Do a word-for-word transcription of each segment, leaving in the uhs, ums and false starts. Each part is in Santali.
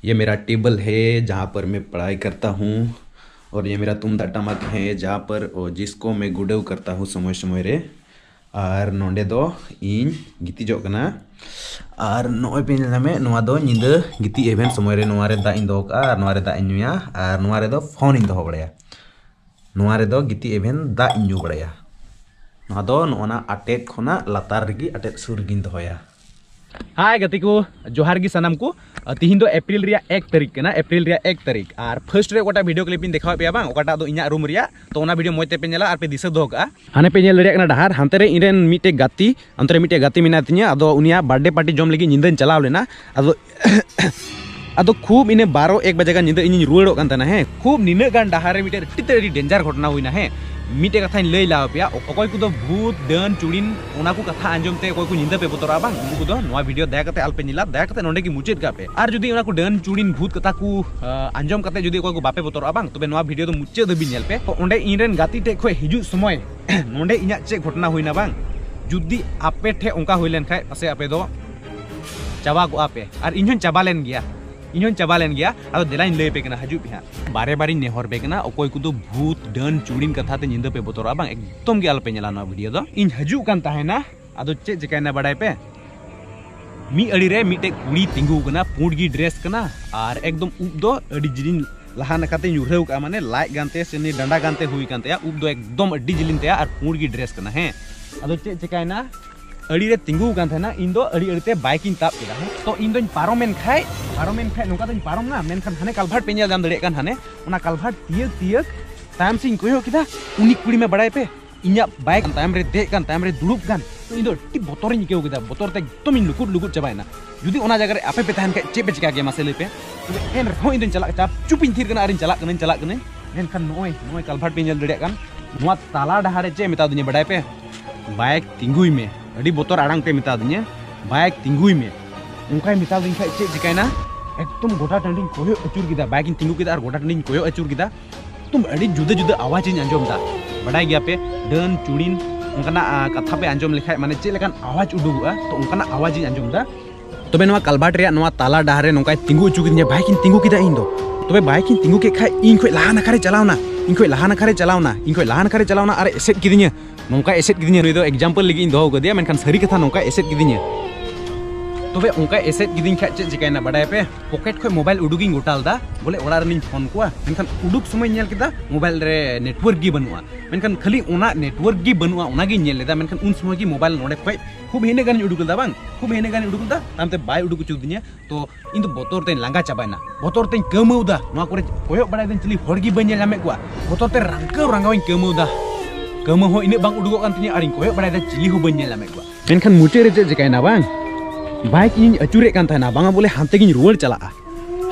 ये मेरा टेबल है जहाँ पर मैं पढ़ाई करता हूँ, और ये मेरा तुमदा टमक है जहाँ पर, ओ, जिसको मैं गुडव करता हूँ समय समय रे। ᱟᱨ ᱱᱚᱸᱰᱮ ᱫᱚ ᱤᱧ ᱜᱤᱛᱤᱡᱚᱜ ᱠᱟᱱᱟ᱾ ᱟᱨ ᱱᱚᱜᱼᱚᱭ ᱯᱮ ᱧᱮᱞ ᱧᱟᱢᱮᱫ, ᱱᱚᱣᱟ ᱫᱚ ᱧᱤᱫᱟᱹ ᱜᱤᱛᱤᱡ ᱮᱵᱷᱮᱱ ᱥᱚᱢᱚᱭ ᱨᱮ ᱱᱚᱣᱟ ᱨᱮ ᱫᱟᱜ ᱤᱧ ᱫᱚᱦᱚ ᱠᱟᱜᱼᱟ, ᱟᱨ ᱱᱚᱣᱟ ᱨᱮ ᱫᱟᱜ ᱤᱧ ᱧᱩᱭᱟ, ᱟᱨ ᱱᱚᱣᱟ ᱨᱮᱫᱚ ᱯᱷᱳᱱ ᱤᱧ ᱫᱚᱦᱚ ᱵᱟᱲᱟᱭᱟ᱾ ᱱᱚᱣᱟ ᱨᱮᱫᱚ ᱜᱤᱛᱤᱡ ᱮᱵᱷᱮᱱ ᱫᱟᱜ ᱤᱧ ᱧᱩ ᱵᱟᱲᱟᱭᱟ᱾ ᱱᱚᱣᱟ ᱫᱚ ᱱᱚᱜᱼᱚ ᱱᱟ ᱟᱴᱮᱫ ᱠᱷᱚᱱᱟᱜ ᱞᱟᱛᱟᱨ ᱨᱮᱜᱮ, ᱟᱴᱮᱫ ᱥᱩᱨ ᱨᱮᱜᱮᱧ ᱫᱚᱦᱚᱭᱟ᱾ ᱦᱟᱭ ᱜᱟᱛᱮ ᱠᱚ, ᱡᱚᱦᱟᱨ ᱜᱮ ᱥᱟᱱᱟᱢ ᱠᱚ᱾ ᱟᱨ ᱛᱤᱦᱤᱧ ᱫᱚ ᱮᱯᱨᱤᱞ ᱨᱮᱭᱟᱜ ᱮᱠ ᱛᱟᱹᱨᱤᱠᱷ ᱠᱟᱱᱟ, ᱮᱯᱨᱤᱞ ᱨᱮᱭᱟᱜ ᱮᱠ ᱛᱟᱹᱨᱤᱠᱷ᱾ ᱟᱨ ᱯᱷᱟᱨᱥᱴ ᱨᱮ ᱚᱠᱟᱴᱟᱜ ᱵᱷᱤᱰᱤᱭᱳ ᱠᱞᱤᱯ ᱤᱧ ᱫᱮᱠᱷᱟᱣᱮᱫ ᱯᱮᱭᱟ ᱵᱟᱝ, ᱚᱠᱟᱴᱟᱜ ᱫᱚ ᱤᱧᱟᱹᱜ ᱨᱩᱢ ᱨᱮᱭᱟᱜ, ᱛᱚ ᱚᱱᱟ ᱵᱷᱤᱰᱤᱭᱳ ᱢᱚᱡᱽ ᱛᱮᱯᱮ ᱧᱮᱞᱟ ᱟᱨ ᱯᱮ ᱫᱤᱥᱟᱹ ᱫᱚᱦᱚ ᱠᱟᱜᱼᱟ᱾ ᱦᱟᱱᱮ ᱯᱮ ᱧᱮᱞ ᱫᱟᱲᱮᱭᱟᱜ ᱠᱟᱱᱟ ᱰᱟᱦᱟᱨ, ᱦᱟᱱᱛᱮ ᱨᱮ ᱤᱧ ᱨᱮᱱ ᱢᱤᱫᱴᱮᱡ ᱜᱟᱛᱮ, ᱚᱱᱛᱮ ᱨᱮ ᱢᱤᱫᱴᱮᱡ ᱜᱟᱛᱮ ᱢᱮᱱᱟᱭ ᱛᱤᱧᱟᱹ, ᱟᱫᱚ ᱩᱱᱤᱭᱟᱜ ᱵᱟᱨᱛᱷᱰᱮ ᱯᱟᱨᱴᱤ ᱡᱚᱢ ᱞᱟᱹᱜᱤᱫ ᱧᱤᱫᱟᱹᱧ ᱪᱟᱞᱟᱣ ᱞᱮᱱᱟ᱾ ᱟᱫᱚ ᱟᱫᱚ ᱠᱷᱩᱵ ᱤᱱᱟᱹ ᱵᱟᱨᱚ ᱮᱠ ᱵᱟᱡᱮ ᱜᱟᱱ ᱧᱤᱫᱟᱹ ᱤᱧᱤᱧ ᱨᱩᱣᱟᱹᱲᱚᱜ ᱠᱟᱱ ᱛᱟᱦᱮᱱᱟ᱾ ᱦᱮᱸ, ᱠᱷᱩᱵ ᱱᱤᱱᱟᱹᱜ ᱜᱟᱱ ᱰᱟᱦᱟᱨ ᱨᱮ ᱢᱤᱫᱴᱮᱡ ᱟᱹᱰᱤ ᱛᱮᱫ ᱟᱹᱰᱤ ᱰᱮᱧᱡᱟᱨ ᱜᱷᱚᱴᱚᱱᱟ ᱦᱩᱭᱱᱟ᱾ ᱦᱮᱸ, ᱢᱤᱫᱴᱮᱡ ᱠᱟᱛᱷᱟᱧ ᱞᱟᱹᱭ ᱞᱟᱦᱟ ᱟᱯᱮᱭᱟ, ᱚᱠᱚᱭ ᱠᱚᱫᱚ ᱵᱷᱩᱛ, ᱰᱟᱹᱱ, ᱪᱩᱲᱤᱱ, ᱚᱱᱟ ᱠᱚ ᱠᱟᱛᱷᱟ ᱟᱸᱡᱚᱢ ᱛᱮ ᱚᱠᱚᱭ ᱠᱚ ᱧᱤᱫᱟᱹ ᱯᱮ ᱵᱚᱛᱚᱨᱚᱜᱼᱟ ᱵᱟᱝ, ᱩᱱᱠᱩ ᱠᱚᱫᱚ ᱱᱚᱣᱟ ᱵᱷᱤᱰᱤᱭᱳ ᱫᱟᱭᱟ ᱠᱟᱛᱮ ᱟᱞᱚᱯᱮ ᱧᱮᱞᱟ, ᱫᱟᱭᱟ ᱠᱟᱛᱮ ᱱᱚᱸᱰᱮ ᱜᱮ ᱢᱩᱪᱟᱹᱫ ᱠᱟᱜ ᱯᱮ᱾ ᱟᱨ ᱡᱩᱫᱤ ᱚᱱᱟ ᱠᱚ ᱰᱟᱹᱱ, ᱪᱩᱲᱤᱱ, ᱵᱷᱩᱛ ᱠᱟᱛᱷᱟ ᱠᱚ, ᱟ, ᱟᱸᱡᱚᱢ ᱠᱟᱛᱮ ᱡᱩᱫᱤ ᱚᱠᱚᱭ ᱠᱚ ᱵᱟᱯᱮ ᱵᱚᱛᱚᱨᱚᱜᱼᱟ ᱵᱟᱝ, ᱛᱚᱵᱮ ᱱᱚᱣᱟ ᱵᱷᱤᱰᱤᱭᱳ ᱫᱚ ᱢᱩᱪᱟᱹᱫ ᱫᱷᱟᱹᱵᱤᱡ ᱧᱮᱞ ᱯᱮ᱾ ᱛᱚ ᱚᱸᱰᱮ ᱤᱧ ᱨᱮᱱ ᱜᱟᱛᱮ ᱴᱷᱮᱡ ᱠᱷᱚᱡ ᱦᱤᱡᱩᱜ ᱥᱚᱢᱚᱭ ᱱᱚᱸᱰᱮ ᱤᱧᱟᱹᱜ ᱪᱮᱫ ᱜᱷᱚᱴᱚᱱᱟ ᱦᱩᱭᱱᱟ ᱵᱟᱝ, ᱡᱩᱫᱤ ᱟᱯᱮ ᱴᱷᱮᱡ ᱚᱱᱠᱟ ᱦᱩᱭ ᱞᱮᱱ ᱠᱷᱟᱡ, ᱯᱟᱥᱮᱡ ᱟᱯᱮ ᱫᱚ ᱪᱟᱵᱟ ᱠᱚᱜᱼᱟ ᱯᱮ᱾ ᱟᱨ ᱤᱧ ᱦᱚᱸᱧ ᱪᱟᱵᱟ ᱞᱮᱱ ᱜᱮᱭᱟ, ᱤᱧ ᱦᱚᱸᱧ ᱪᱟᱵᱟ ᱞᱮᱱ ᱜᱮᱭᱟ᱾ ᱟᱫᱚ ᱫᱮᱞᱟᱧ ᱞᱟᱹᱭ ᱟᱯᱮ ᱠᱟᱱᱟ, ᱦᱤᱡᱩᱜ ᱯᱮ ᱦᱟᱸᱜ᱾ ᱵᱟᱨᱮ ᱵᱟᱨᱤᱧ ᱱᱮᱦᱚᱨ ᱯᱮ ᱠᱟᱱᱟ, ᱚᱠᱚᱭ ᱠᱚᱫᱚ ᱵᱷᱩᱛ, ᱰᱟᱹᱱ, ᱪᱩᱲᱤᱱ ᱠᱟᱛᱷᱟ ᱛᱮ ᱧᱤᱫᱟᱹ ᱯᱮ ᱵᱚᱛᱚᱨᱚᱜᱼᱟ ᱵᱟᱝ, ᱮᱠᱫᱚᱢ ᱜᱮ ᱟᱞᱚᱯᱮ ᱧᱮᱞᱟ ᱱᱚᱣᱟ ᱵᱷᱤᱰᱤᱭᱳ ᱫᱚ᱾ ᱤᱧ ᱦᱤᱡᱩᱜ ᱠᱟᱱ ᱛᱟᱦᱮᱱᱟ, ᱟᱫᱚ ᱪᱮᱫ ᱪᱤᱠᱟᱭᱱᱟ ᱵᱟᱲᱟᱭ ᱯᱮ? ᱢᱤᱫ ᱟᱲᱮ ᱨᱮ ᱢᱤᱫᱴᱮᱡ ᱠᱩᱲᱤ ᱛᱤᱸᱜᱩ ᱠᱟᱱᱟ, ᱯᱩᱸᱰ ᱜᱮ ᱰᱨᱮᱥ ᱠᱟᱱᱟ, ᱟᱨ ᱮᱠᱫᱚᱢ ᱩᱵ ᱫᱚ ᱟᱹᱰᱤ ᱡᱤᱞᱤᱧ ᱞᱟᱦᱟ ᱱᱟᱠᱷᱟᱛᱮ ᱧᱩᱨᱦᱟᱹᱣ ᱠᱟᱜᱼᱟ, ᱢᱟᱱᱮ ᱞᱟᱡ ᱜᱟᱱᱛᱮ ᱥᱮ ᱱᱤᱭᱟᱹ ᱰᱟᱸᱰᱟ ᱜᱟᱱᱛᱮ ᱦᱩᱭ ᱠᱟᱱ ᱛᱟᱭᱟ, ᱩᱵ ᱫᱚ ᱮᱠᱫᱚᱢ ᱟᱹᱰᱤ ᱡᱤᱞᱤᱧ ᱛᱟᱭᱟ ᱟᱨ ᱯᱩᱸᱰ ᱜᱮ ᱰᱨᱮᱥ ᱠᱟᱱᱟ᱾ ᱦᱮᱸ, ᱟᱫᱚ ᱪᱮᱫ ᱪᱤᱠᱟᱭᱱᱟ, ᱟᱹᱲᱤ ᱨᱮ ᱛᱤᱸᱜᱩ ᱠᱟᱱ ᱛᱟᱦᱮᱱᱟ, ᱤᱧ ᱫᱚ ᱟᱹᱲᱤ ᱟᱹᱲᱤ ᱛᱮ ᱵᱟᱭᱤᱠ ᱤᱧ ᱛᱟᱵ ᱠᱮᱫᱟ᱾ ᱦᱮᱸ, ᱛᱚ ᱤᱧ ᱫᱚᱧ ᱯᱟᱨᱚᱢᱮᱱ ᱠᱷᱟᱡ, ᱯᱟᱨᱚᱢᱮᱱ ᱠᱷᱟᱡ ᱱᱚᱝᱠᱟ ᱫᱚᱧ ᱯᱟᱨᱚᱢ ᱱᱟ, ᱢᱮᱱᱠᱷᱟᱱ ᱦᱟᱱᱮ ᱠᱟᱞᱵᱷᱟᱨᱴ ᱯᱮ ᱧᱮᱞ ᱧᱟᱢ ᱫᱟᱲᱮᱭᱟᱜ ᱠᱟᱱ, ᱦᱟᱱᱮ ᱚᱱᱟ ᱠᱟᱞᱵᱷᱟᱨᱴ ᱛᱤᱭᱟᱹᱜ ᱛᱤᱭᱟᱹᱜ ᱛᱟᱭᱚᱢ ᱥᱮᱫ ᱤᱧ ᱠᱚᱭᱚᱜ ᱠᱮᱫᱟ, ᱩᱱᱤ ᱠᱩᱲᱤ ᱢᱮ ᱵᱟᱲᱟᱭ ᱯᱮ, ᱤᱧᱟᱹᱜ ᱵᱟᱭᱤᱠ ᱛᱟᱭᱚᱢ ᱨᱮ ᱫᱮᱡ ᱠᱟᱱ, ᱛᱟᱭᱚᱢ ᱨᱮ ᱫᱩᱲᱩᱵ ᱠᱟᱱ᱾ ᱛᱚ ᱤᱧ ᱫᱚ ᱟᱹᱰᱤ ᱵᱚᱛᱚᱨᱤᱧ ᱟᱹᱭᱠᱟᱹᱣ ᱠᱮᱫᱟ, ᱵᱚᱛᱚᱨ ᱛᱮ ᱮᱠᱫᱚᱢ ᱤᱧ ᱞᱩᱠᱩᱫ ᱞᱩᱠᱩᱫ ᱪᱟᱵᱟᱭᱮᱱᱟ᱾ ᱡᱩᱫᱤ ᱚᱱᱟ ᱡᱟᱭᱜᱟ ᱨᱮ ᱟᱯᱮ ᱯᱮ ᱛᱟᱦᱮᱱ ᱠᱷᱟᱡ ᱪᱮᱫ ᱯᱮ ᱪᱤᱠᱟ ᱠᱮᱭᱟ ᱢᱟᱥᱮ ᱞᱟᱹᱭ ᱯᱮ? ᱛᱚᱵᱮ ᱮᱱ ᱨᱮᱦᱚᱸ ᱤᱧ ᱫᱚᱧ ᱪᱟᱞᱟᱜ, ᱪᱟᱯ ᱪᱩᱯ ᱤᱧ ᱛᱷᱤᱨ ᱠᱟᱱᱟ ᱟᱨᱤᱧ ᱪᱟᱞᱟᱜ ᱠᱟᱹᱱᱟᱹᱧ, ᱪᱟᱞᱟᱜ ᱠᱟᱹᱱᱟᱹᱧ᱾ ᱢᱮᱱᱠᱷᱟᱱ ᱱᱚᱜᱼᱚᱭ, ᱱᱚᱜᱼᱚᱭ ᱠᱟᱞᱵᱷᱟᱨᱴ ᱯᱮ ᱧᱮᱞ ᱫᱟᱲᱮᱭᱟᱜ ᱠᱟᱱ, ᱱᱚᱣᱟ ᱛᱟᱞᱟ ᱰᱟᱦᱟᱨ ᱨᱮ ᱪᱮᱫ ᱮ ᱢᱮᱛᱟᱫᱤᱧᱟ ᱵᱟᱰᱟᱭ ᱯᱮ? ᱵᱟᱭᱤᱠ ᱛᱤᱸᱜᱩᱭ ᱢᱮ᱾ ᱟᱹᱰᱤ ᱵᱚᱛᱚᱨ ᱟᱲᱟᱝ ᱛᱮ ᱢᱮᱛᱟᱫᱤᱧᱟ, "ᱵᱟᱭᱤᱠ ᱛᱤᱸᱜᱩᱭ ᱢᱮ᱾" ᱚᱱᱠᱟᱭ ᱢᱮᱛᱟᱫᱤᱧ ᱠᱷᱟᱡ ᱪᱮᱫ ᱪᱤᱠᱟᱭᱱᱟ? ᱮᱠᱫᱚᱢ ᱜᱚᱴᱟ ᱴᱟᱺᱰᱤᱧ ᱠᱚᱭᱚᱜ ᱟᱹᱪᱩᱨ ᱠᱮᱫᱟ, ᱵᱟᱭᱤᱠ ᱤᱧ ᱛᱤᱸᱜᱩ ᱠᱮᱫᱟ ᱟᱨ ᱜᱚᱴᱟ ᱴᱟᱺᱰᱤᱧ ᱠᱚᱭᱚᱜ ᱟᱹᱪᱩᱨ ᱠᱮᱫᱟ᱾ ᱮᱠᱫᱚᱢ ᱟᱹᱰᱤ ᱡᱩᱫᱟᱹ ᱡᱩᱫᱟᱹ ᱟᱣᱟᱡᱽ ᱤᱧ ᱟᱸᱡᱚᱢ ᱫᱟ᱾ ᱵᱟᱰᱟᱭ ᱜᱮᱭᱟ ᱯᱮ, ᱰᱟᱹᱱ ᱪᱩᱲᱤᱱ ᱚᱱᱠᱟᱱᱟᱜ, ᱟ, ᱠᱟᱛᱷᱟ ᱯᱮ ᱟᱸᱡᱚᱢ ᱞᱮᱠᱷᱟᱡ, ᱢᱟᱱᱮ ᱪᱮᱫ ᱞᱮᱠᱟᱱ ᱟᱣᱟᱡᱽ ᱩᱰᱩᱠᱚᱜᱼᱟ, ᱛᱚ ᱚᱱᱠᱟᱱᱟᱜ ᱟᱣᱟᱡᱽ ᱤᱧ ᱟᱸᱡᱚᱢ ᱫᱟ᱾ ᱛᱚᱵᱮ ᱱᱚᱣᱟ ᱠᱟᱞᱵᱷᱟᱴ ᱨᱮᱭᱟᱜ ᱱᱚᱣᱟ ᱛᱟᱞᱟ ᱰᱟᱦᱟᱨ ᱨᱮ ᱱᱚᱝᱠᱟᱭ ᱛᱤᱸᱜᱩ ᱦᱚᱪᱚ ᱠᱤᱫᱤᱧᱟ᱾ ᱵᱟᱭᱤᱠ ᱤᱧ ᱛᱤᱸᱜᱩ ᱠᱮᱫᱟ ᱤᱧ ᱫᱚ᱾ ᱛᱚᱵᱮ ᱵᱟᱭᱤᱠ ᱤᱧ ᱛᱤᱸᱜᱩ ᱠᱮᱫ ᱠᱷᱟᱡ ᱤᱧ ᱠᱷᱚᱡ ᱞᱟᱦᱟ ᱱᱟᱠᱷᱟ ᱨᱮ ᱪᱟᱞᱟᱣᱱᱟ, ᱤᱧ ᱠᱷᱚᱡ ᱞᱟᱦᱟ ᱱᱟᱠᱷᱟ ᱨᱮ ᱪᱟᱞᱟᱣᱱᱟ, ᱤᱧ ᱠᱷᱚᱡ ᱞᱟᱦᱟ ᱱᱟᱠᱷᱟ ᱨᱮ ᱪᱟᱞᱟᱣᱱᱟ ᱟᱨ ᱮᱥᱮᱫ ᱠᱤᱫᱤᱧᱟ᱾ ᱱᱚᱝᱠᱟ ᱮᱥᱮᱫ ᱠᱤᱫᱤᱧᱟ᱾ ᱱᱩᱭ ᱫᱚ example ᱞᱟᱹᱜᱤᱫ ᱤᱧ ᱫᱚᱦᱚ ᱠᱟᱫᱮᱭᱟ, ᱢᱮᱱᱠᱷᱟᱱ ᱥᱟᱹᱨᱤ ᱠᱟᱛᱷᱟ ᱱᱚᱝᱠᱟ ᱮᱥᱮᱫ ᱠᱤᱫᱤᱧᱟ᱾ ᱛᱚᱵᱮ ᱚᱱᱠᱟ ᱮᱥᱮᱫ ᱠᱤᱫᱤᱧ ᱠᱷᱟᱡ ᱪᱮᱫ ᱪᱤᱠᱟᱹᱭᱮᱱᱟ ᱵᱟᱰᱟᱭᱟᱯᱮ? ᱯᱚᱠᱮᱴ ᱠᱷᱚᱡ ᱢᱳᱵᱟᱭᱤᱞ ᱩᱰᱩᱠᱤᱧ ᱜᱚᱴᱟ ᱞᱮᱫᱟ, ᱵᱚᱞᱮ ᱚᱲᱟᱜ ᱨᱮᱱᱤᱧ ᱯᱷᱳᱱ ᱠᱚᱣᱟ, ᱢᱮᱱᱠᱷᱟᱱ ᱩᱰᱩᱠ ᱥᱚᱢᱚᱭ ᱧᱮᱞ ᱠᱮᱫᱟ ᱢᱳᱵᱟᱭᱤᱞ ᱨᱮ network ᱜᱮ ᱵᱟᱹᱱᱩᱜᱼᱟ᱾ ᱢᱮᱱᱠᱷᱟᱱ ᱠᱷᱟᱹᱞᱤ ᱚᱱᱟ network ᱜᱮ ᱵᱟᱹᱱᱩᱜᱼᱟ, ᱚᱱᱟᱜᱤᱧ ᱧᱮᱞ ᱞᱮᱫᱟ᱾ ᱢᱮᱱᱠᱷᱟᱱ ᱩᱱ ᱥᱚᱢᱚᱭ ᱜᱮ ᱢᱳᱵᱟᱭᱤᱞ ᱱᱚᱰᱮ ᱠᱷᱚᱡ ᱠᱷᱩᱵ ᱦᱤᱱᱟᱹᱜ ᱜᱟᱱᱤᱧ ᱩᱰᱩᱠ ᱞᱮᱫᱟ, ᱵᱟᱝ? ᱠᱷᱩᱵ ᱦᱤᱱᱟᱹᱜ ᱜᱟᱱᱤᱧ ᱩᱰᱩᱠ ᱞᱮᱫᱟ, ᱛᱟᱭᱚᱢᱛᱮ ᱵᱟᱭ ᱩᱰᱩᱠ ᱦᱚᱪᱚ ᱫᱤᱧᱟ᱾ ᱛᱚ ᱤᱧ ᱫᱚ ᱵᱚᱛᱚᱨ ᱛᱮᱧ ᱞᱟᱸᱜᱟ ᱪᱟᱵᱟᱭᱮᱱᱟ, ᱵᱚᱛᱚᱨ ᱛᱮᱧ ᱠᱟᱹᱣᱢᱟᱹᱣ ᱫᱟ᱾ ᱱᱚᱣᱟ ᱠᱚᱨᱮ ᱠᱚᱭᱚᱜ ᱵᱟᱲᱟᱭ ᱫᱟᱹᱧ, ᱪᱤᱞᱤ ᱦᱚᱲ ᱜᱮ ᱵᱟᱹᱧ ᱧᱮᱞ ᱧᱟᱢᱮᱫ ᱠᱚᱣᱟ᱾ ᱵᱚᱛᱚᱨ ᱛᱮ ᱨᱟᱝᱠᱟᱹᱣ ᱨᱟᱝᱜᱟᱣ ᱤᱧ ᱠᱟᱹᱣᱢᱟᱹᱣ ᱫᱟ᱾ ᱠᱟᱹᱣᱢᱟᱹᱣ ᱦᱚᱸ ᱤᱱᱟᱹᱜ ᱵᱟᱝ ᱩᱰᱩᱠᱚᱜ ᱠᱟᱱ ᱛᱤᱧᱟᱹ ᱟᱨᱤᱧ ᱠᱚᱭᱚᱜ ᱵᱟᱲᱟᱭ ᱫᱟ, ᱪᱤᱞᱤ ᱦᱚᱸ ᱵᱟᱹᱧ ᱧᱮᱞ ᱧᱟᱢᱮᱫ ᱠᱚᱣᱟ᱾ ᱢᱮᱱᱠᱷᱟᱱ ᱢᱩᱪᱟᱹᱫ ᱨᱮ ᱪᱮᱫ ᱪᱤᱠᱟᱹᱭᱮᱱᱟ ᱵᱟᱝ, ᱵᱟᱭᱤᱠ ᱤᱧ ᱟᱹᱪᱩᱨᱮᱫ ᱠᱟᱱ ᱛᱟᱦᱮᱱᱟ, ᱵᱟᱝᱟ ᱵᱚᱞᱮ ᱦᱟᱱᱛᱮ ᱜᱤᱧ ᱨᱩᱣᱟᱹᱲ ᱪᱟᱞᱟᱜᱼᱟ,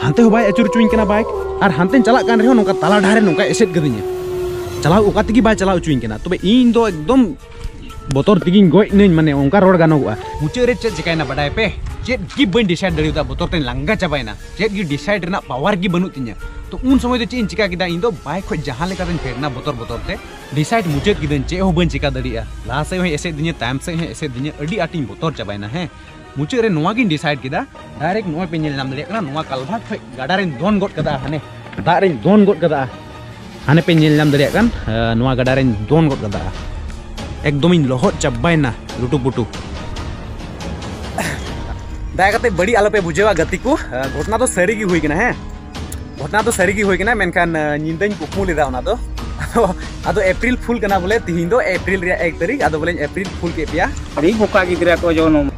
ᱦᱟᱱᱛᱮ ᱦᱚᱸ ᱵᱟᱭ ᱟᱹᱪᱩᱨ ᱦᱚᱪᱚᱧ ᱠᱟᱱᱟ ᱵᱟᱭᱤᱠ᱾ ᱟᱨ ᱦᱟᱱᱛᱮᱧ ᱪᱟᱞᱟᱜ ᱠᱟᱱ ᱨᱮᱦᱚᱸ ᱱᱚᱝᱠᱟ ᱛᱟᱞᱟ ᱰᱟᱦᱟᱨ ᱨᱮ ᱱᱚᱝᱠᱟ ᱮᱥᱮᱫ ᱠᱟᱹᱫᱤᱧᱟ, ᱪᱟᱞᱟᱣ ᱚᱠᱟ ᱛᱮᱜᱮ ᱵᱟᱭ ᱪᱟᱞᱟᱣ ᱦᱚᱪᱚᱧ ᱠᱟᱱᱟ᱾ ᱛᱚᱵᱮ ᱤᱧ ᱫᱚ ᱮᱠᱫᱚᱢ ᱵᱚᱛᱚᱨ ᱛᱮᱜᱤᱧ ᱜᱚᱡ ᱱᱟᱹᱧ, ᱢᱟᱱᱮ ᱚᱱᱠᱟ ᱨᱚᱲ ᱜᱟᱱᱚᱜᱚᱜᱼᱟ᱾ ᱢᱩᱪᱟᱹᱫ ᱨᱮ ᱪᱮᱫ ᱪᱤᱠᱟᱹᱭᱮᱱᱟ ᱵᱟᱰᱟᱭ ᱯᱮ? ᱪᱮᱫ ᱜᱮ ᱵᱟᱹᱧ decide ᱫᱟᱲᱮᱭᱟᱫᱟ, ᱵᱚᱛᱚᱨ ᱛᱮᱧ ᱞᱟᱸᱜᱟ ᱪᱟᱵᱟᱭᱮᱱᱟ, ᱪᱮᱫ ᱜᱮ decide ᱨᱮᱱᱟᱜ power ᱜᱮ ᱵᱟᱹᱱᱩᱜ ᱛᱤᱧᱟᱹ᱾ ᱛᱚ ᱩᱱ ᱥᱚᱢᱚᱭ ᱫᱚ ᱪᱮᱫ ᱤᱧ ᱪᱤᱠᱟ ᱠᱮᱫᱟ, ᱤᱧ ᱫᱚ ᱵᱟᱭᱤᱠ ᱠᱷᱚᱡ ᱡᱟᱦᱟᱸ ᱞᱮᱠᱟᱛᱮᱧ ᱯᱷᱮᱰ ᱮᱱᱟ ᱵᱚᱛᱚᱨ ᱵᱚᱛᱚᱨ ᱛᱮ᱾ Decide ᱢᱩᱪᱟᱹᱫ ᱠᱤᱫᱟᱹᱧ, ᱪᱮᱫ ᱦᱚᱸ ᱵᱟᱹᱧ ᱪᱤᱠᱟ ᱫᱟᱲᱮᱭᱟᱜᱼᱟ᱾ ᱞᱟᱦᱟ ᱥᱮᱫ ᱦᱚᱸᱭ ᱮᱥᱮᱫ ᱫᱤᱧᱟᱹ, ᱛᱟᱭᱚᱢ ᱥᱮᱫ ᱦᱚᱸᱭ ᱮᱥᱮᱫ ᱫᱤᱧᱟᱹ, ᱟᱹᱰᱤ ᱟᱸᱴᱤᱧ ᱵᱚᱛᱚᱨ ᱪᱟᱵᱟᱭᱮᱱᱟ᱾ ᱦᱮᱸ, ᱢᱩᱪᱟᱹᱫ ᱨᱮ ᱱᱚᱣᱟ ᱜᱤᱧ decide ᱠᱮᱫᱟ, direct ᱱᱚᱜᱼᱚᱭ ᱯᱮ ᱧᱮᱞ ᱧᱟᱢ ᱫᱟᱲᱮᱭᱟᱜ ᱠᱟᱱᱟ, ᱱᱚᱣᱟ ᱠᱟᱞᱵᱷᱟᱴ ᱠᱷᱚᱡ ᱜᱟᱰᱟ ᱨᱮᱧ ᱫᱚᱱ ᱜᱚᱫ ᱠᱟᱫᱟ, ᱦᱟᱱᱮ ᱫᱟᱜ ᱨᱮᱧ ᱫᱚᱱ ᱜᱚᱫ ᱠᱟᱫᱟ᱾ ᱦᱟᱱᱮ ᱯᱮ ᱧᱮᱞ ᱧᱟᱢ ᱫᱟᱲᱮᱭᱟᱜ ᱠᱟᱱ, ᱮ, ᱱᱚᱣᱟ ᱜᱟᱰᱟ ᱨᱮᱧ ᱫᱚᱱ ᱜᱚᱫ ᱠᱟᱫᱟ᱾ ᱮᱠᱫᱚᱢᱤᱧ ᱞᱚᱦᱚᱫ ᱪᱟᱵᱟᱭᱮᱱᱟ ᱞᱩᱴᱩ ᱯᱩᱴᱩ᱾ ᱫᱟᱭᱟ ᱠᱟᱛᱮ ᱵᱟᱹᱲᱤᱡ ᱟᱞᱚᱯᱮ ᱵᱩᱡᱷᱟᱹᱣᱟ ᱜᱟᱛᱮ ᱠᱚ, ᱮ, ᱜᱷᱚᱴᱚᱱᱟ ᱫᱚ ᱥᱟᱹᱨᱤ ᱜᱮ ᱦᱩᱭ ᱠᱟᱱᱟ᱾ ᱦᱮᱸ, ᱜᱷᱚᱴᱚᱱᱟ ᱫᱚ ᱥᱟᱹᱨᱤ ᱜᱮ ᱦᱩᱭ ᱠᱟᱱᱟ, ᱢᱮᱱᱠᱷᱟᱱ, ᱮ, ᱧᱤᱫᱟᱹᱧ ᱠᱩᱠᱢᱩ ᱞᱮᱫᱟ ᱚᱱᱟ ᱫᱚ᱾ ᱟᱫᱚ, ᱟᱫᱚ April Fool ᱠᱟᱱᱟ ᱵᱚᱞᱮ, ᱛᱤᱦᱤᱧ ᱫᱚ April ᱨᱮᱭᱟᱜ ᱮᱠ ᱛᱟᱹᱨᱤᱠᱷ, ᱟᱫᱚ ᱵᱚᱞᱮᱧ April Fool ᱠᱮᱫ ᱯᱮᱭᱟ᱾ ᱟᱹᱰᱤ ᱵᱚᱠᱟ ᱜᱤᱫᱽᱨᱟᱹ ᱠᱚ ᱡᱚᱱᱚᱢ᱾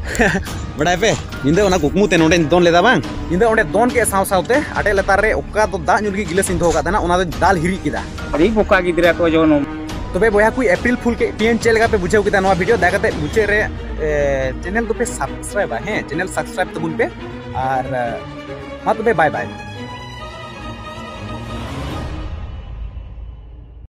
ᱵᱟᱰᱟᱭ ᱯᱮ, ᱧᱤᱫᱟᱹ ᱚᱱᱟ ᱠᱩᱠᱢᱩ ᱛᱮ ᱱᱚᱰᱮᱧ ᱫᱚᱱ ᱞᱮᱫᱟ ᱵᱟᱝ? ᱧᱤᱫᱟᱹ ᱚᱸᱰᱮ ᱫᱚᱱ ᱠᱮᱫ ᱥᱟᱶ ᱥᱟᱶᱛᱮ ᱟᱴᱮᱫ ᱞᱟᱛᱟᱨ ᱨᱮ ᱚᱠᱟ ᱫᱚ ᱫᱟᱜ ᱧᱩ ᱞᱟᱹᱜᱤᱫ ᱜᱤᱞᱟᱹᱥ ᱤᱧ ᱫᱚᱦᱚ ᱠᱟᱜ ᱛᱟᱦᱮᱱᱟ, ᱚᱱᱟ ᱫᱚᱧ ᱫᱟᱞ ᱦᱤᱨᱤᱡ ᱠᱮᱫᱟ᱾ ᱟᱹᱰᱤ ᱵᱚᱠᱟ ᱜᱤᱫᱽᱨᱟᱹ ᱠᱚ ᱡᱚᱱᱚᱢ᱾ ᱛᱚᱵᱮ ᱵᱚᱭᱦᱟ ᱠᱚ, April Fool ᱠᱮᱫ ᱯᱮᱭᱟᱹᱧ, ᱪᱮᱫ ᱞᱮᱠᱟ ᱯᱮ ᱵᱩᱡᱷᱟᱹᱣ ᱠᱮᱫᱟ ᱱᱚᱣᱟ video? ᱫᱟᱭᱟ ᱠᱟᱛᱮ ᱢᱩᱪᱟᱹᱫ ᱨᱮ, ᱮ, channel ᱫᱚᱯᱮ subscribeᱟ, ᱦᱮᱸ, channel subscribe ᱛᱟᱵᱚᱱ ᱯᱮ᱾ ᱟᱨ, ᱮ, ᱢᱟ ᱛᱚᱵᱮ, bye bye᱾